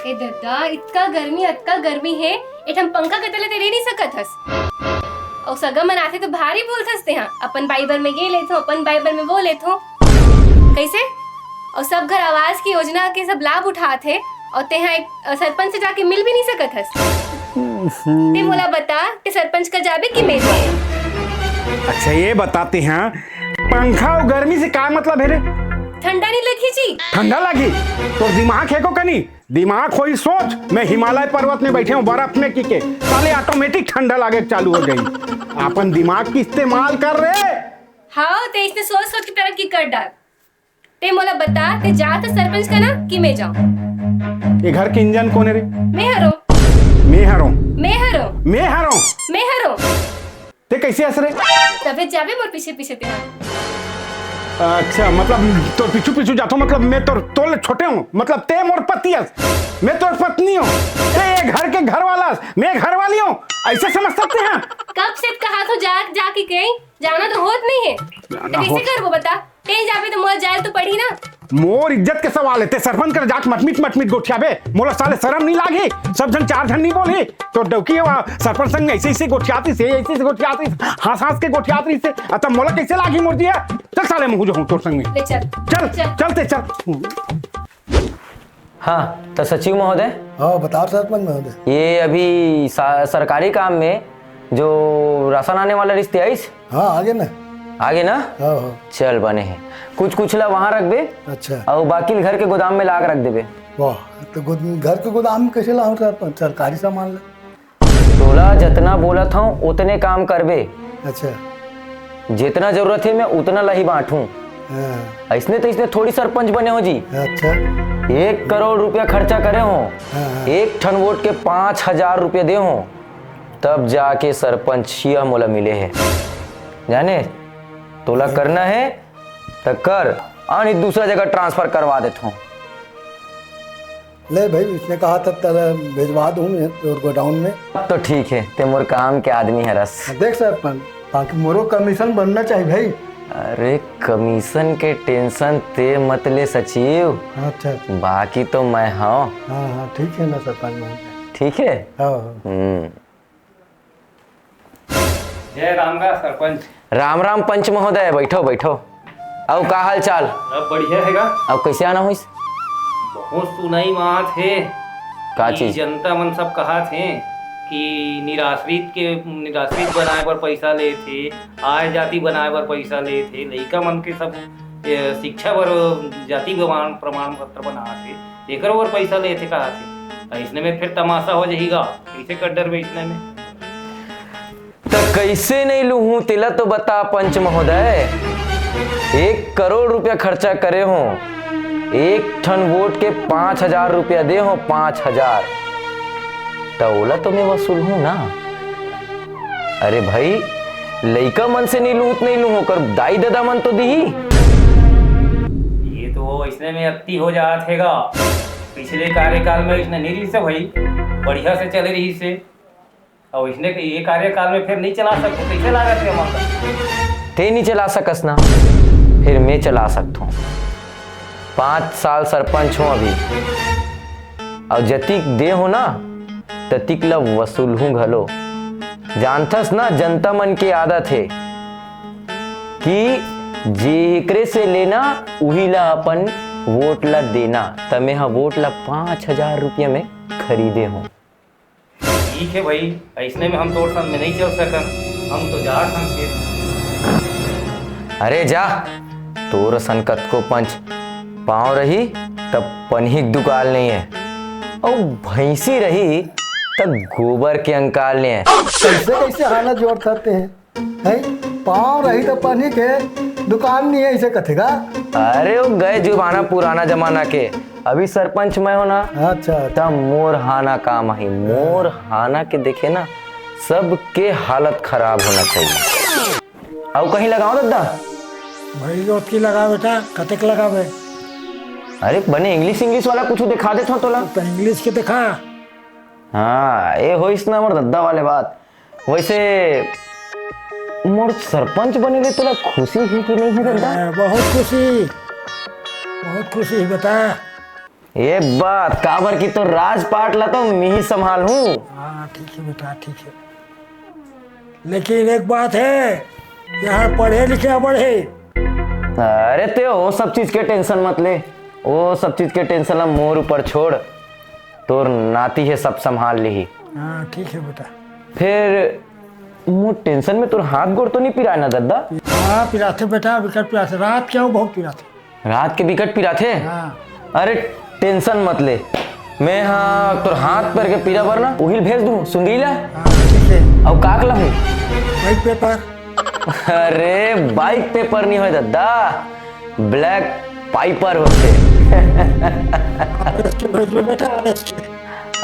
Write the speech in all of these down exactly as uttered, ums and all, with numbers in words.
ए ददा, इतका गर्मी, अतका गर्मी हे, एक ठन पंखा के तले ते रह नहीं सकत हस। अउ सगा मन आथे तो भारी बोलथस तेहा, अपन बाई बर में ये लेथो, अपन बाई बर में वो लेथो। कैसे? अउ सब घर आवास के योजना के सब लाभ उठात हे, अउ तेहा एक, अ, सरपंच से जाके मिल भी नहीं सकत हस। ते मोला बता, ते सरपंच का जाबे कि मैं जाऊं? अच्छा, ये बताते हैं, पंखा अउ गर्मी से का मतलब है रे? ठंडा नहीं लगी जी? ठंडा लगी? तोर दिमाग हे को कनी? दिमाग होई सोच, मैं हिमालय पर्वत में बैठे हूँ बर्फ में की के, साले ऑटोमेटिक ठंडा लागे चालू हो गई। अपन दिमाग की इस्तेमाल कर रे। हाँ, ते इसने सोच सोच के तरक्की कर डाल। ते मोला बता, ते जा तो सरपंच का ना कि मैं जाऊं? ये घर के इंजन कौन है रे? मैं हरो। मैं हरो। मैं हरो। मैं हरो। मैं हरो। ते कैसे हस रे? तबे जाबे मोर पीछे पीछे ते। अच्छा, मतलब तोर पीछू पीछू जाथो, मतलब मैं तोर तोले छोटे हूँ, मतलब ते मोर पति हस, मैं तोर पत्नी हूँ। ते ये घर के घर वाला हस, मैं घर वाली हूँ, ऐसे समझ सकते हैं? कब से कहा तो जा, जा के कहीं जाना तो होत नहीं है। जाना तो कैसे होत। करबो बता? कहीं जाबे तो मोला जाए तो पड़ी ना। मोर इज्जत के सवाल है, ते सरपंच कर जाके मटमिट मटमिट गोठियाबे, मोला साले शरम नहीं लागी? सब झन चार झन नहीं बोली? तो डौकी है वहाँ सरपंच संग में ऐसे ऐसे गोठियाती से, ऐसे ऐसे गोठियाती से, हंस हंस के गोठियाती से, अब तब मोला कैसे लागी मोर दिया? चल साले, मैं हूँ जो हूँ तोर संग में। ले चल। चल, चल। चल ते चल। हाँ, त सचिव महोदय। हाँ, बताओ सरपंच महोदय। ये अभी सा-, सरकारी काम में जो राशन आने वाला रिश्ते आइस? हाँ, आगे ना। आगे ना? हाँ, हाँ। चल, बने हैं। कुछ, कुछ ला वहाँ रखबे। अच्छा। अउ बाकी घर के गोदाम में लाके रख देबे। वाह, तो गोद-, घर के गोदाम में कैसे लाऊं सरपंच? सरकारी सामान ला। तोला जतना बोलत हूँ, उतने काम करबे। अच्छा। जितना जरूरत है, मैं उतना ला ही बांटूं। हाँ। ऐसने तो इसने थोड़ी सरपंच बने हो जी। अच्छा। एक करोड़ रुपया खर्चा करे हो, हाँ, हाँ। एक ठन वोट के पाँच हजार रुपया दे हो, तब जाके सरपंचिया मोला मिले है। जाने, तोला हाँ। करना है त कर, आ नहीं दूसरा जगह ट्रांसफर करवा देत हूँ। ले भाई, इसने कहा था तेला भेजवा दूं मैं तोर गोडाउन में। अब तो ठीक है, ते मोर काम के आदमी हरस। देख सरपंच, बाकी मोरो कमीशन बनना चाहिए भाई। अरे, कमीशन के टेंशन ते मत ले सचिव। अच्छा, अच्छा। बाकी तो मैं हूँ। हाँ, हाँ, ठीक है ना सरपंच महोदय। ठीक है? हाँ, हाँ। हम्म। जय राम गा सरपंच। राम राम पंच महोदय, बैठो, बैठो। अउ का हाल चाल? सब बढ़िया हे गा। अउ कैसे आना होइस? बहुत सुनाई में आत हे का कि चीज? जनता मन सब कहत हे कि निराश्रित के, निराश्रित बनाए बर पैसा लेत हे, आय जाति बनाए बर पैसा लेत हे, लइका मन के सब, ए, शिक्षा बर जाति प्रमाण, प्रमाण पत्र बनात हे, तेकर बर पैसा लेत हे कहत हे। अइसने में फिर तमाशा हो जाही गा, कैसे कर डरबे अइसने में? त कइसे नइ लूहूं, तेला तो बता पंच महोदय। एक करोड़ रुपया खर्चा करे हों, एक ठन वोट के पाँच हजार रुपया दे हों, पाँच हजार। त ओला तो मैं वसूलहूं ना। अरे भाई, लइका मन से नइ लूहूं त नइ लूहूं, ओकर दाई ददा मन तो दिही। ये तो अइसने में अति हो जात हे गा। पिछले कार्यकाल में अइसने नइ रहिस हे भाई, बढ़िया से चले रहिस हे। अउ इसने के ये कार्यकाल में फिर नइ चला सकत, कइसे लागत हे हमन ला? ते नइ चला सकस ना, फिर मैं चला सकत हों। पाँच साल सरपंच हों अभी, अउ जतिक दे हों ना, ततिक ला वसूलहूं घलो। जानथस ना, जनता मन के आदत हे कि जेकरे से लेना, उही ला अपन वोट ला देना। त मैं हा वोट ला पाँच हजार रुपया में खरीदे हों। ठीक हे भाई, अइसने में हम तोर संग में नइ चल सकन, हम तो जात हन फिर। अरे जा, तोर असन कतको पंच पांव रही, तब पनही के दुकाल नइ हे, अउ भैंसी रही, तब गोबर के अंकाल नइ हे। कइसे कइसे हालत जोड़ सकते हैं? हैं? पांव रही त पनही के दुकान नइ हे, अइसे कथे गा? अरे, वो गए जुबाना पुराना जमाना के, अभी सरपंच मैं हों ना, अच्छा। त मोर हाना काम आही, मोर हाना के देखे ना, सबके हालत खराब होना चाहिए। अउ कहीं लगाओ दद्दा? भाई, ओतकी लगा बेटा, कतेक लगाबे? अरे, बने English, English वाला कुछ दिखा देत हों तोला। त English के दिखा। हाँ, ये होइस ना मोर दद्दा वाले बात। वइसे मोर सरपंच बने ले तोला खुशी हे कि नइ हे दद्दा? हाँ, बहुत खुशी, बहुत खुशी हे, बता। ये बात काबर कि तो राजपाट ला तो मैं ही संभाल हूँ। हाँ, ठीक है बेटा, ठीक है। लेकिन एक बात है, यहाँ पढ़े लिखे अबड़ हे। अरे ते वो सब चीज के टेंशन मत ले, वो सब चीज के टेंशन ला मोर ऊपर छोड़। तोर नाती हे, सब संभाल लिही। हाँ, ठीक है बेटा। फिर मोर टेंशन में तोर हाथ गोड़ तो नहीं पिराए ना दद्दा? हाँ, पिराथे बेटा, बिकट पिराथे। रात के वो बहुत पिराथे। रात के बिकट पिराथे? हाँ। अरे टेंशन मत ले, मैं हाँ तोर हाथ पैर के पीरा बर ना उहिल भेज दूँ सुंदरी ला। हाँ, ठीक है। अउ काक ला हूँ? White paper। अरे बाइक पेपर नहीं होय दद्दा, ब्लैक पाइपर होथे।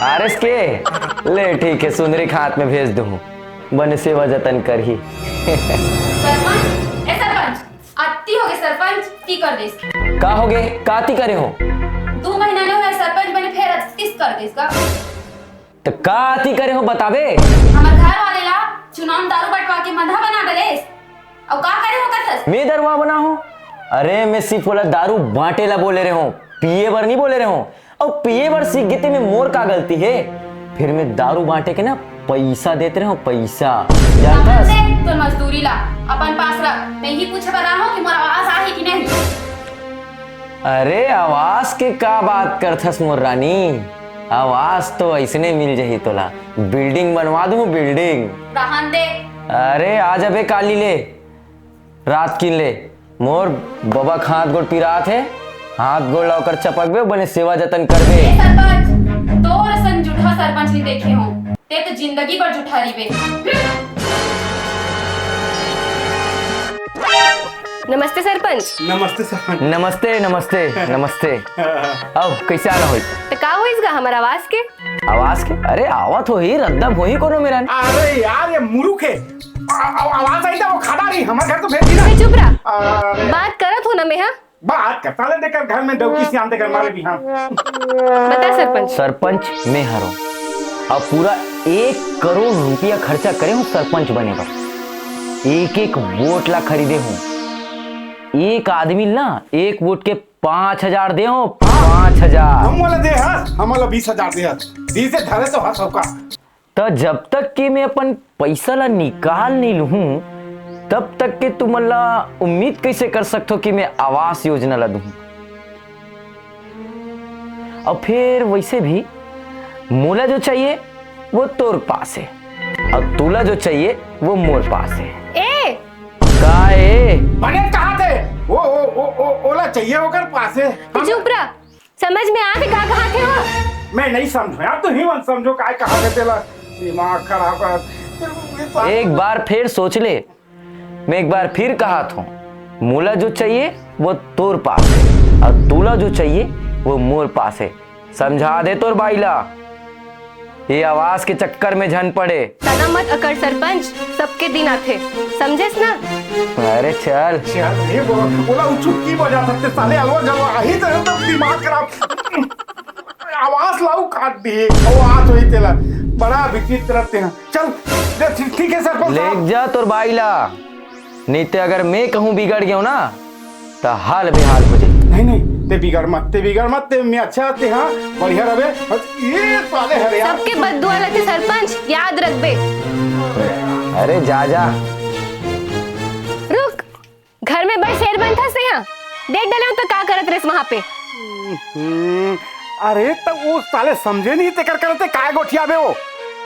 आर एस के। ले ठीक है, सुंदरी के हाथ में भेज दूँ, बने सेवा जतन करही। सरपंच, ए सरपंच, अति होगे सरपंच, ती कर देस। का होगे? का ती करे हो? दू महीना नहीं होय सरपंच बने, फेर अतिस कर देस का? त का ती करे हो बताबे? हमर घर वाले ला चुनाव में दारू बंटवा के मंधा बना डरेस। अउ का करे हो कथस? मैं दरुआ बना हूँ? अरे मैं सिर्फ ओला दारू बांटे ला बोले रहे हूँ, पिए बर नहीं बोले रहे हूँ। अउ पिए बर सीख गे ते में मोर का गलती हे? फिर मैं दारू बांटे के ना पैसा देते रहे हूँ, पैसा। जानथस? दे तोर मजदूरी ला अपन पास रख, मैं ही पूछे बर आए हूँ कि मोर आवास आही कि नहीं। अरे आवास के का बात करथस मोर रानी, आवास तो ऐसने मिल जही तोला, building बनवा दूँ building। रहन दे। अरे आ जाबे काली ले, रात किन ले, मोर बबा के हाथ गोड़ पिरात हे, हाथ गोड़ ला ओकर चपकबे, बने सेवा जतन करबे। ए सरपंच, तोर असन जुटहा सरपंच नहीं देखे हूँ, ते तो जिंदगी भर जुटहा रहिबे। नमस्ते सरपंच। नमस्ते सरपंच। नमस्ते, नमस्ते, नमस्ते। आओ, कैसे आना होई? त का होइस गा हमर आवास के? आवास के? अरे आवत होही, रद्दा होही कोनो मेरन। अरे यार, ये मुरुख हे। आ-, आ-, आवास आई त वो खड़ा रही, हमर घर तो भेज दी ना। ए, चुप रह। अरे। बात करत हो ना मैं, हाँ? बात करता ले देकर घर में डौकी सियान देकर मारे भी, हाँ। बता सरपंच। सरपंच मैं हरों, अब पूरा एक करोड़ रुपया खर्चा करे हूँ सरपंच बने बर। एक एक वोट ला खरीदे हूँ, एक आदमी ना एक वोट के पाँच हजार दे हो, पाँच हजार। हम वाला दे हस, हम वाला बीस हजार दे हस, बीस से धरे तो हस सबका। त जब तक कि मैं अपन पैसा ला निकाल नहीं लूहूं, तब तक के तुमन ला उम्मीद कैसे कर सकथो कि मैं आवास योजना ला दूहूं? और फिर वैसे भी मोला जो चाहिए वो तोर पास है, और तोला जो चाहिए वो मोर पास है। ए, का ए? बने कहा थे? वो, वो, वो, वो, ओला चाहिए ओकर पास है। तू चुप रह। समझ में आथे का कहा थे वो? मैं नहीं समझो यार, तुम ही मन समझो काय कहा थे तेला। दिमाग खराब कर। एक बार फिर सोच ले, मैं एक बार फिर कहा था, मोला जो चाहिए वो तोर पास है, और तोला जो चाहिए वो मोर पास है। समझा दे तोर बाई ला। ये आवास के चक्कर में झन पड़े। तना मत अकड़ सरपंच, सबके दिन आथे, समझेस ना? अरे चल। चल, ये बोला, बोला वो चुटकी बजा सकते साले, अलवा जलवा, आही तो एकदम दिमाग खराब। आवास लाऊ काट दिए, वो आ तो ही तेला, बड़ा विचित्र ते हैं। चल, दे, ठीक, ठीक है सरपंच साहब। ले जा तोर बाई ला। नहीं ते अगर मैं कहूँ बिगड़ गयो ना, त हाल बेहाल हो जाई। नहीं, नहीं, ते बिगड़ मत, ते बिगड़ मत, ते मैं अच्छा ते, हाँ, बढ़िया रहे। बस ये साले हरियाणा सबके बददुआ लगे सरपंच, याद रखबे। अरे जा, जा। रुक, घर में बड़ शेर बनथस यहाँ। देख डले तो का करत रेस वहाँ पे। हम्म, अरे तो वो साले समझे नहीं, तेकर करते काय गोठियाबे वो।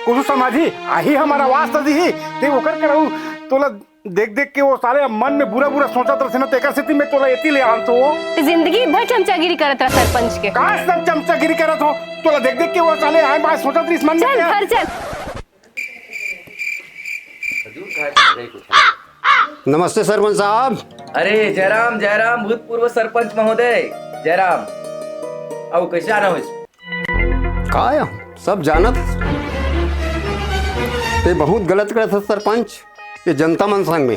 कुछ समझी, आही हमारा आवास तो दी, ते ओकर करऊ, तोला देख देख के वो साले मन में बुरा बुरा सोचत रथे ना, तेकर सेती मैं तोला एती ले आन तो। ते जिंदगी भर चमचागिरी करत रह सरपंच के। का सब चमचागिरी करत हो? तोला देख देख के वो साले आए बात सोचत रहिस मन में चल क्या? घर चल। नमस्ते सरपंच साहब। अरे जयराम, जयराम भूतपूर्व सरपंच महोदय, जयराम। अउ कैसे आना होइस? का या? सब जानत हस। ते बहुत गलत करत हस सरपंच, ये जनता मन संग में।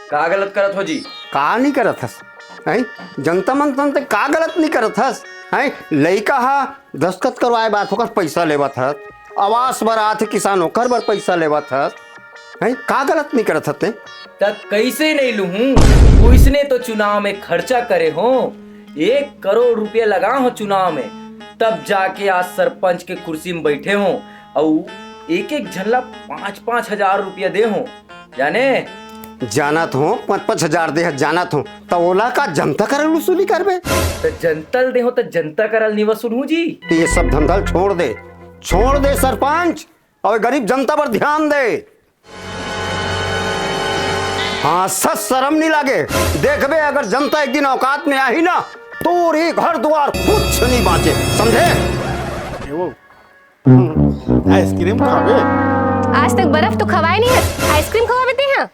का गलत करत हो जी? का नहीं करत हस? हैं? जनता मन संग ते का गलत नहीं करत हस? हैं? लइका हा दस्तखत करवाए बात ओकर पैसा लेवत हस, आवास बर आथे किसान ओकर बर पैसा लेवत हस। हैं? का गलत नहीं करत हस ते? त कैसे नहीं लूहूं? उसने तो चुनाव में खर्चा करे हो, एक करोड़ रुपया लगा हो चुनाव में, तब जाके आज सरपंच के कुर्सी में बैठे हों, अउ एक एक झन ला पाँच पाँच हजार रुपया दे हों। जाने? जानत हों, पाँच पाँच हजार दे हे, जानत हों। त ओला का जनता करल वसूली करबे? त जनता ल दे हों, त जनता करल नहीं वसूल हूँ जी। त ये सब धंधा ल छोड़ दे, छोड़ दे सरपंच, अउ गरीब जनता पर ध्यान दे। हाँ, सच शर्म नहीं लागे? देखबे, अगर जनता एक दिन औकात में आही ना, तोर ये घर दुआर कुछ नहीं बाचे, समझे? ए वो, आइसक्रीम खाबे? आज तक बर्फ तो खवाए नहीं है, आइसक्रीम खवाबे ते हाँ?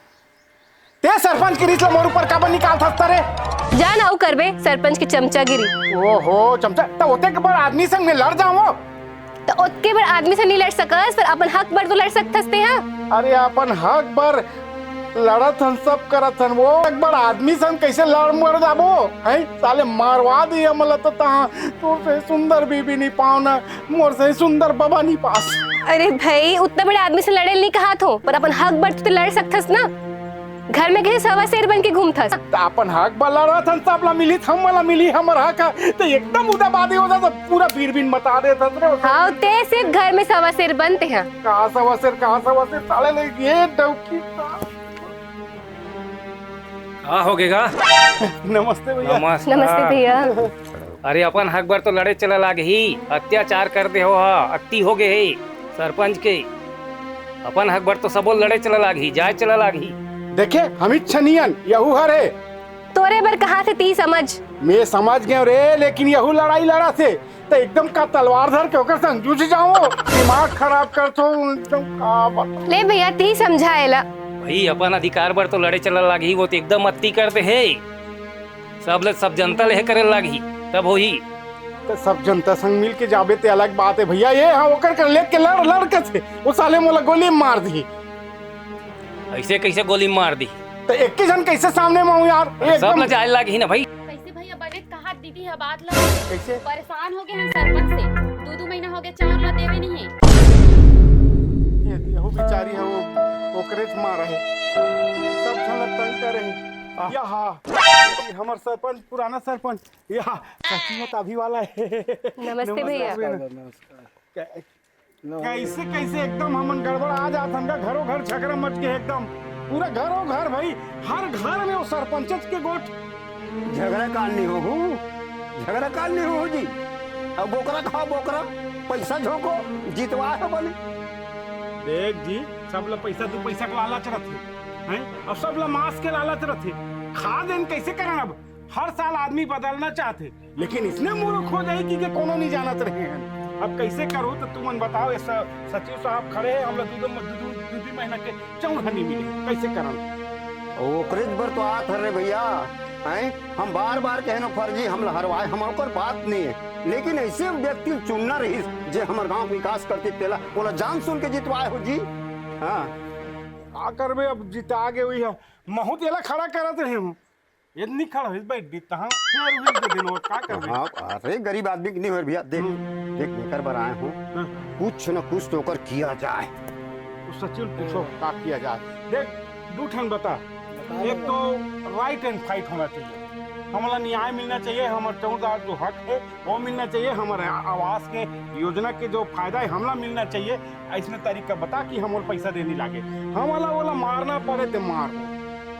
ते सरपंच के रीस ला मोर ऊपर काबर निकालथस त रे? जा ना, अउ करबे सरपंच के चमचागिरी। ओहो, चमचा, त ओते के बड़ आदमी संग में लड़ जावं? त ओतके बड़ आदमी से नहीं लड़ सकस, पर अपन हक बर तो लड़ सकथस ते हा। अरे, अपन हक बर लड़त हन, सब करत हन, वो एक बड़ आदमी संग कैसे लड़ मर जाबो? हैं, साले मरवा दिए हमला तो तहाँ, तोर से सुंदर बीबी नहीं पाओ ना, मोर से सुंदर बाबा नहीं पास। अरे भाई, उतना बड़े आदमी से लड़े नहीं कहा थो, पर अपन हक बर तो लड़ सकथस ना। घर में कइसे सवा शेर बन के घूमथस? त अपन हक बर लड़त हन, सब ला मिली, हमला मिली हमर हक ह। त एकदम उदाबादी हो जात, पूरा बीर बीन बता देत हस रे। हाँ, ते सिर्फ घर में सवा शेर बनते हैं। कहाँ सवा शेर, कहाँ सवा शेर, साले ले ये डौकी। का होगे गा? नमस्ते भैया। नमस्कार। नमस्ते भैया। अरे, अपन हक बर तो लड़े चला लागही, अत्याचार कर दे हो हा, अति होगे हे सरपंच के। अपन हक बर तो सबो लड़े चला लागही, जाए चला लागही। देखे, हम ही छनियन, यहू हर हे। तोरे बर कहा थे ती समझ। मैं समझ गयो रे, लेकिन यहू लड़ाई लड़ा थे, त एकदम का तलवार धर के ओकर संग जूझ जाओ। दिमाग खराब कर थो एकदम, का बता। ले भैया, ती समझा एला। भाई, अपन अधिकार बर तो लड़े चला लागही, वो तो एकदम अति कर दे हे। सब ले सब जनता ले हे करे लागही, तब होही। त सब जनता संग मिल के जाबे ते अलग बात हे भैया। ये हाँ, ओकर कर लेके लड़, लड़ के थे, वो साले मोला गोली मार दी। ऐसे कैसे गोली मार दी? त एक ही जन कैसे सामने में हूँ यार, अरे, सब एकदम ला जाए लागही ना भाई। कैसे भैया बने कहा दीदी है बात ला। कैसे? परेशान हो गए हैं सरपंच से, दो दो महीना हो गया चाउर ला देवे नहीं है। ये, यहू बेचारी है, वो ओकरे से मारा है, सब झन ला तंग करे है। आ। या हाँ, ये हमर सरपंच, पुराना सरपंच, या सचिन तो अभी वाला है। नमस्ते भैया। नमस्कार, नमस्कार। कै-, कैसे, कैसे एकदम हमन गड़बड़ा जात हन गा, घरो घर झगड़ा मच के एकदम, पूरा घरो घर भाई, हर घर में वो सरपंचच के गोठ। झगड़ा काल नहीं हो, झगड़ा काल नहीं हो जी। अब बोकरा खाओ बोकरा, पैसा झोंको, जितवा है बने। देख जी, सब ला पैसा, दू पैसा के लालच रथे, हैं? अब सब ला मांस के लालच रथे। खा देन कैसे करन अब? हर साल आदमी बदलना चाहथे, लेकिन इसने मूर्ख हो जाही कि, कि कोनो नहीं जानत रहे हैं। अब कैसे करो तो तुमन बताओ, ये स-, सचिव साहब खड़े हैं, हम लोग दू, दू, दू, दू, दू महीना के चौर ह नहीं मिले, कैसे करन? ओकरेच बर तो आत हर रे भैया, हैं? हम बार बार कहनो फर्जी, हम हरवाए, हम ओकर बात नहीं है, लेकिन ऐसे व्यक्ति चुनना रही जे हमर गांव के विकास करती, तेला ओला जान सुन के जितवाए हो जी। हाँ, का करबे, अब जिता गे हुई है, महूं तेला खड़ा करत रहे हूँ। ये नहीं खड़ा होइस, बैठ दी तहाँ, फिर भी दे देनो, का कर रही? हाँ, अरे, गरीब आदमी के नहीं होय भैया, देख, हम्म। देख, लेकर बर आए हूँ, हाँ। कुछ न कुछ तो ओकर किया जाए। तो सचिव पूछो, का किया जाए? देख, दू ठन बता, एक तो right and fight होना चाहिए, हमला न्याय मिलना चाहिए, हमर चौदह जो हक है, वो मिलना चाहिए, हमर आवास के योजना के जो फायदा है, हमला मिलना चाहिए। ऐसने तरीका बता कि हमोर पैसा देनी लागे, हमला ओला मारना पड़े ते मारबो,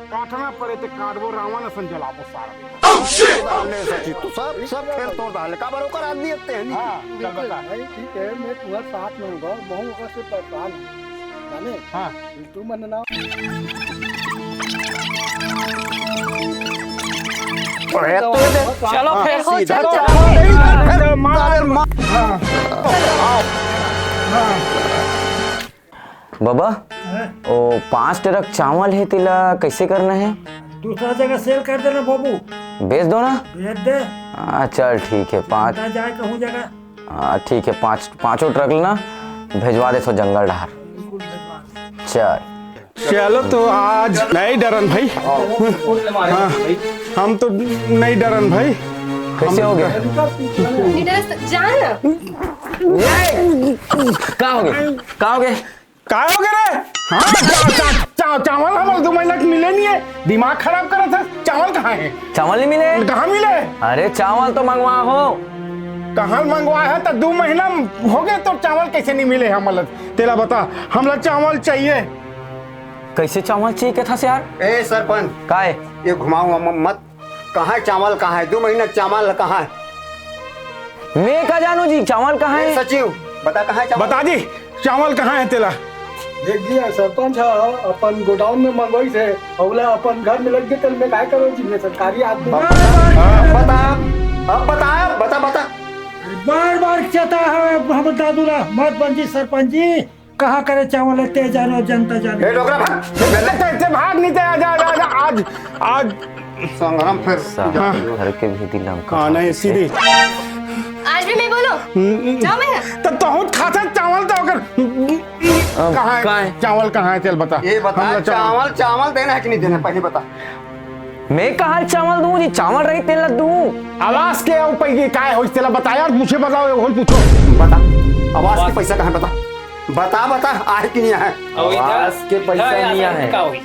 काटना पड़े ते काटबो, रावण असन जलाबो सारा। Oh, shit! डाले सचिव, तू सब, सब खेल तोड़ डाले, काबर ओकर आदमी अत्ते है नहीं। हाँ, चल बिल्कुल बता। भाई, ठीक है, मैं तुम्हारे साथ में हूँ, बहुत ओकर से परेशान हूँ, जाने? हाँ। तू मन ना। अरे, तो दे। चलो फिर, हो, सीधा चल, चल। चलो। अरे, मार। हाँ। हाँ। बाबा, हैं? ओ पाँच ट्रक चावल है, तेला कैसे करना है? दूसरा जगह sale कर देना बाबू। बेच दो ना। बेच दे। हाँ, चल ठीक है, पाँच। जाए कहूँ जगह। हाँ, ठीक है, पाँच, पाँचों ट्रक ना भेजवा दे सो जंगल डहार। बिल्कुल भेजवा दे। चल। चलो तो आज नहीं डरन भाई। हाँ, हम तो नहीं डरन भाई। कैसे हो गए? नहीं डरस तो जा ना। का हो गए? का हो गए? का हो गए रे? हाँ, चा-, चा-, चा-, चावल हमर दो महीना के मिले नहीं है, दिमाग खराब करत है। चावल कहाँ है? चावल नहीं मिले? कहाँ मिले? अरे चावल तो मंगवा हो। कहाँ मंगवाए हे त दू महीना हो गए, तो चावल कैसे नहीं मिले हमला? तेला बता, हमला चावल चाहिए। कैसे चावल चाहिए कथस यार? ए सरपंच, काय? ये घुमाओ म-, मत। कहाँ हे चावल, कहाँ हे? दू महीना चावल कहाँ हे? मैं का जानू जी, चावल कहाँ ए हे? सचिव, बता कहाँ हे चावल? बता जी, चावल कहाँ हे तेला? देख जी, सरपंच ह अपन गोडाउन में मंगवाइस हे, अउ ओला अपन घर में लग दे, त मैं काय करो जी, मैं सरकारी आदमी। बता, अब बता, अब बता, बता, बता। बार बार चेता हे हमर दादू ला, मत बन जी सरपंच जी, कहाँ करे चावल हे, ते जानो, जनता जाने। ए डोकरा, भाग। ते, ते, ते भाग नहीं, ते आजा, आजा, आजा, आज, आज। संग्राम फिर साहब, घर के भी दिल हमको हाँ, नहीं, सीधी। आज भी मैं बोलूं? हम्म, हम्म। जाओ मैं। तो तोहूं खाथे चावल तो अगर, कहाँ हे? कहाँ हे? चावल कहाँ हे? चल बता। ये बता, हमला चावल। चावल, चावल देना हे कि नहीं देना हे? पहले बता। मैं कहाँ चावल दूं जी? चावल रही तेला दूं। आवास के ऊपर ये काय होइस तेला बता यार, मुझे बताओ, ये होल पूछो। बता, आवास के पैसा कहाँ हे? बता, बता, बता, आहे कि नहीं आहे? अउ इधर, आवास के पैसा इधर नहीं आया आहे। का होई?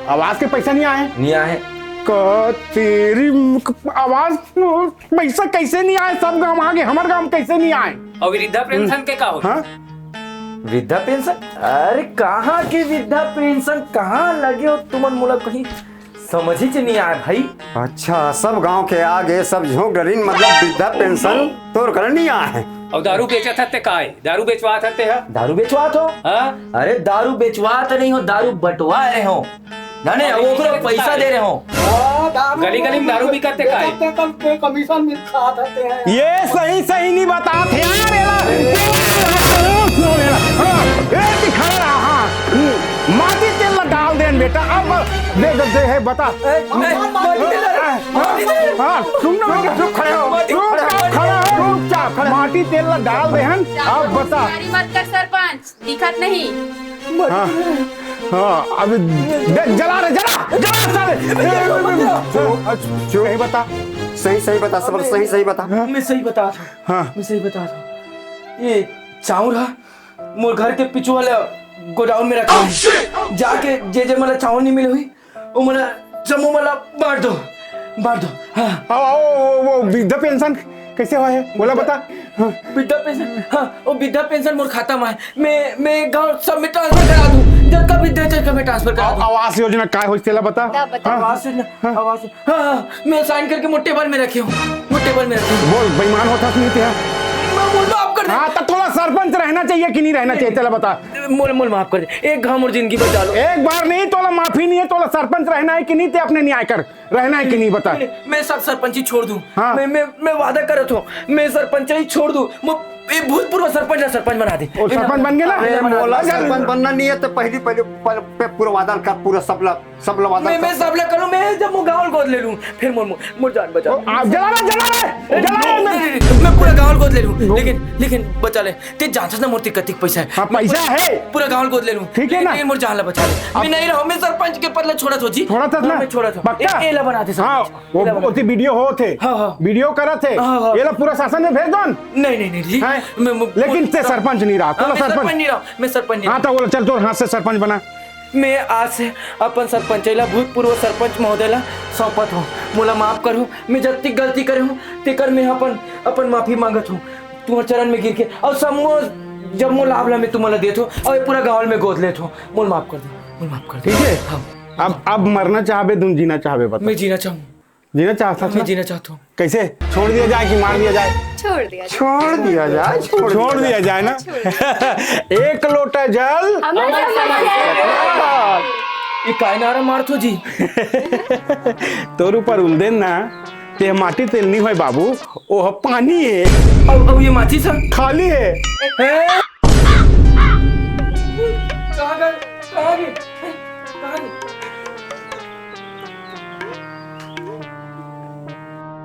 आवास के पैसा नहीं आए? नहीं आए। क-, तेरी म-, आवास पैसा कैसे नहीं आए? सब गांव आगे, हमर गांव कैसे नहीं आए? अउ वृद्धा पेंशन के का होई? हाँ? वृद्धा पेंशन? अरे, कहाँ के वृद्धा पेंशन? कहाँ लगे हो तुमन? मोला कहीं समझ ही नहीं आए भाई। अच्छा, सब गांव के आगे सब झोंक डरिन, मतलब वृद्धा पेंशन तोर करा नहीं आए। अउ दारू बेचत हे ते काय? दारू बेचवात हे ते हा? दारू बेचवात हो? हाँ? अरे, दारू बेचवात नहीं हो, दारू बंटवा रहे हो, जाने, अउ ओकरो पैसा दे रहे हो। हाँ, दारू गली गली में दारू बिकत हे काय? बेचत हे, कम पे कमीशन मिल खात हे ते। ये सही सही नहीं बताथे यार, एला। हाँ, ए, दिखा रहा, हाँ। माटी तेल ला डाल देन बेटा, अब दे, दे, दे, हे, बता। ए, ए, माटी तेल ला, माटी तेल ला। हाँ, सुन ना बेटा, चुप खड़े हो, माटी तेल ला। चुपचाप खड़ा हो, चुपचाप खड़ा। माटी तेल ला डाल देहन, अब बता। तैयारी मत कर सरपंच, दिखत नहीं। हाँ, हाँ, अभी देख, जला रहे, जला, जला साले। चुप, चुप। सही बता। सही, सही बता, सब सही, सही बता। हाँ। मैं सही बता रहा हूँ। हाँ। मैं सही बता रहा हूँ। ये चाउर हा, मोर घर के पिछू वाला गोडाउन में रखा है। जाके जे जे मला चावल नहीं मिले हुई, वो मला जम्मो मला बांट दो, बांट दो। हाँ। आओ, आओ, वो, वो वृद्धा पेंशन कैसे हुआ है? बोला बता। हाँ। वृद्धा पेंशन, हाँ, वो वृद्धा पेंशन मोर खाता में है। मैं, मैं गाँव सब में ट्रांसफर करा दूँ। जब कब वृद्धा पेंशन में ट्रांसफर करा दूँ। आवास योजना काय होइस तेला बता। बता, बता। हाँ। आवास योजना, हाँ। आवास, हाँ, हाँ, मैं साइन करके मोर टेबल में रखे हूँ, मोर टेबल में रखे हूँ। बोल, बेईमान होथस नहीं ते? मैं बोल, माफ कर दे। हाँ, तो तोला सरपंच रहना चाहिए कि नहीं रहना चाहिए, चला बता। मोल, मोल माफ कर दे, एक घाव मोर जिंदगी बचा लो। एक बार नहीं, तोला माफी नहीं है, तोला सरपंच रहना है कि नहीं, ते अपने न्याय कर, रहना है कि नहीं बता। मैं, मैं सब सरपंची छोड़ दूँ। हाँ। मैं, मैं, मैं वादा करत हूँ, मैं सरपंच ही छोड़ दूँ। मो-, ये भूतपूर्व सरपंच ला सरपंच बना दे। वो सरपंच बन गया ना? अरे, मोला सरपंच बनना नहीं है तो पहली, पहले, पहले पूरा वादा कर, पूरा सब ला सब लवादा मैं, मैं सब ले करूँ, मैं जब वो गाँव गोद ले लूँ, फिर मोर, मोर, मोर जान बचा। ओ, आप जला रहे, जला रहे, ए, जला रहे, नहीं, मैं नहीं, नहीं, मैं पूरा गाँव गोद ले लूँ, नो। लेकिन, लेकिन बचा ले, ते जानथस ना मोर तीर कतिक पैसा है। हाँ, मैं पैसा पूरा, है। पूरा गाँव गोद ले लूँ, ठीक है ना? लेकिन मोर जान ला बचा ले। मैं नहीं रहूँ, मैं सरपंच के पद ला छोड़त हो जी। छोड़त हस ना? मैं छोड़त हूँ। पक्का? ए, एला बना दे सरपंच। हाँ, वो एला बना ओती दे। वीडियो होत हे। हाँ, हाँ। वीडियो करत हे। हाँ, हाँ। एला पूरा शासन में भेज दो न। नहीं, नहीं, नहीं जी। हैं? मैं, मैं, लेकिन ते सरपंच नहीं रहा, हाँ, तोला मैं सरपंच। सरपंच नहीं रहा, मैं सरपंच नहीं हाँ, रहा। तो बोला, चल, तोर हाथ से सरपंच बना। मैं आज से अपन सरपंचई ला भूतपूर्व सरपंच महोदय ला सौंपत हूँ। मोला माफ करहू, मैं जतकी गलती करे हूँ, तेकर मैं अपन, अपन माफी मांगत हूँ तुंहर चरण में गिर के। अउ समो जम्मो लाभ ला मैं तुमन ला देत हूँ, अउ ये पूरा गाँव में गोद लेत हूँ। मोला माफ कर दे, मोला माफ कर दे। ठीक है? हाँ। अब, अब मरना चाहबे, तुम जीना चाहबे, बता। मैं जीना चाहूँ। जीना चाहता मैं था? जीना चाहता हूँ। कैसे? छोड़ दिया जाए कि मार दिया जाए? छोड़ दिया जाए। छोड़ दिया जाए, छोड़ छोड़ दिया दिया जाए ना। छोड़ दिया। एक लोटा जल। अमर समाज। ये काय नारा मारथो जी? तोर ऊपर उलदेन ना, ते माटी तेल नहीं होय बाबू, ओह पानी है। अब, अब ये माचिस है? खाली है। हैं? कहाँ गए? कहाँ गए?